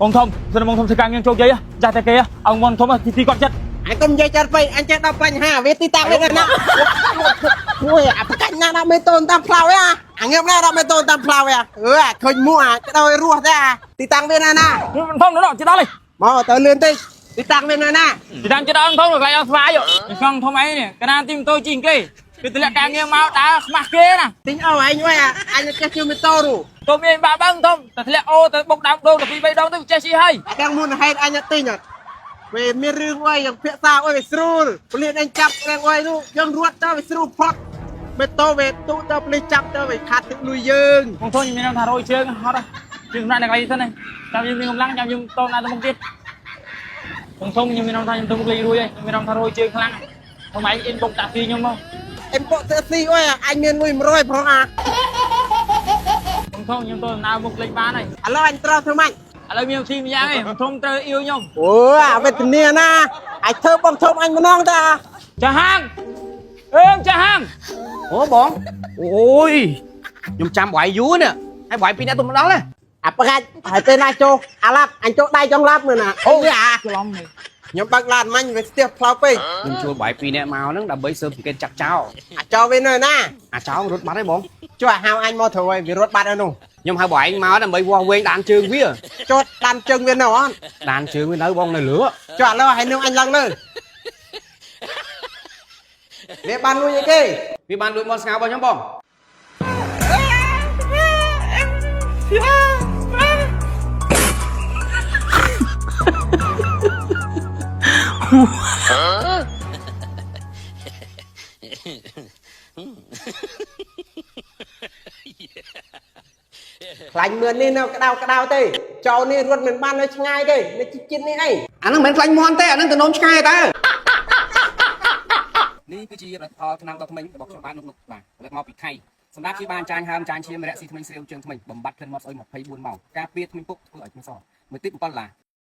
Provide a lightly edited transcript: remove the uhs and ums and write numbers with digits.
បងធំសិនបងធំធ្វើការងារជោគជ័យចាស់តែគេអង្គបងធំទីទីគាត់ចិត្ត អញកុំនិយាយចាត់ពេកអញចេះដល់បញ្ហាវាទីតាំងវាណាអូយអាប្រកាច់ណាដាក់មេតូនតាមផ្លូវអាអាងៀបណាដាក់មេតូនតាមផ្លូវអាអឺអាឃើញមួអាក្តៅឲ្យរស់ទេអាទីតាំងវាណាណា បងធំនោះជិះដល់ហើយ មកទៅលឿនតិចទីតាំងវាណាណា ទីតាំងជិះដល់បងធំកន្លែងអស្វាយស្ងធំអីនេះកណាទីម៉ូតូជីគេគឺតម្លាក់ការងារមកដើរខ្មាស់គេណា ទិញអស់ឯងអើយអញចេះជិះមេតូរូ ទុំមានបាក់បងធំតែធ្លាក់អូទៅបុកដើមដូងទៅពីរបីដងទៅចេះជីហើយ អាទាំងមូលហេតុអញទិញអត់វាមានរឿងអីយ៉ាងភាសាអីវាស្រួលពលានអញចាប់រឿងអីនោះយើងរត់ទៅវាស្រួលផុតមេតូវាទូទៅប៉លិសចាប់ទៅវាខាត់ទឹកលុយយើង បងធំខ្ញុំមានថារយជើងហត់ជើងណាក់កន្លែងសិនចាំយើងមានកម្លាំងចាំយើងតណាទៅមុខទៀតបងធំខ្ញុំមានថាខ្ញុំទៅមុខលេងរួយហើយខ្ញុំមានថារយជើងខ្លាំងធំឯងអ៊ីនបុកតាក់ស៊ីខ្ញុំមក អេមពកទៅស៊ីអុយអញមានលុយ100ផងអា បងធំខ្ញុំទៅដំណើរមុខលេងបានហើយ ឥឡូវអញត្រូវធ្វើម៉េច ឥឡូវមានធីម្យ៉ាងឯងបងធំត្រូវអ៊ីវខ្ញុំ អូអាវេទនាណាអញធ្វើបងធំអញម្ដងតា ចាហាងអើចាហាង អូបងអូយខ្ញុំចាំបាយយូរនេះហើយបាយពីរនាក់ទៅមកដល់ហ៎ អាប្រកាច់ហើយពេលណាចូលអាឡាប់អញចូលដៃចង់ឡាប់មើលណាអូអា ច្រឡំនេះ ខ្ញុំបើកឡានមាញ់វាស្ទះផ្លូវពេក ខ្ញុំជួលបាយពីរនាក់មកហ្នឹងដើម្បីស៊ើបអង្កេតចាក់ចោល អាចោលវានៅណា អាចោលរត់បាត់ហើយបង ជួយឲ្យហៅអញមកត្រូវហើយវារត់បាត់ហើយនោះ ខ្ញុំហៅបងឯងមកដើម្បីវាស់វែងដានជើងវា ចុតដានជើងវានៅអត់ ដានជើងវានៅបងនៅលើ ចុះឥឡូវឲ្យនឹងអញឡើងលើវាបានលួចអីគេ វាបានលួចមាត់ស្ងោរបស់ខ្ញុំបង ខ្លាញ់មឿននេះនៅក្តៅក្តៅទេចោលនេះរត់មិនបាននៅឆ្ងាយទេនៅជិតនេះអី អាហ្នឹងមិនមែនខ្លាញ់មាន់ទេអាហ្នឹងទៅនំឆ្កែតើនេះគឺជាផលិតផលថ្នាំដុសធ្មេញរបស់ខ្ញុំបាទនុកនុកបាទផលិតមកពីថៃសម្រាប់ជាបានចាញ់ហើមចាញ់ឈាមរៈស៊ីធ្មេញស្រាវជើងធ្មេញបំបត្តិក្លិនមាត់ស្អុយ24ម៉ោងការពារធ្មេញពុកធ្វើឲ្យធ្មេញសមួយទី7ដុល្លារ។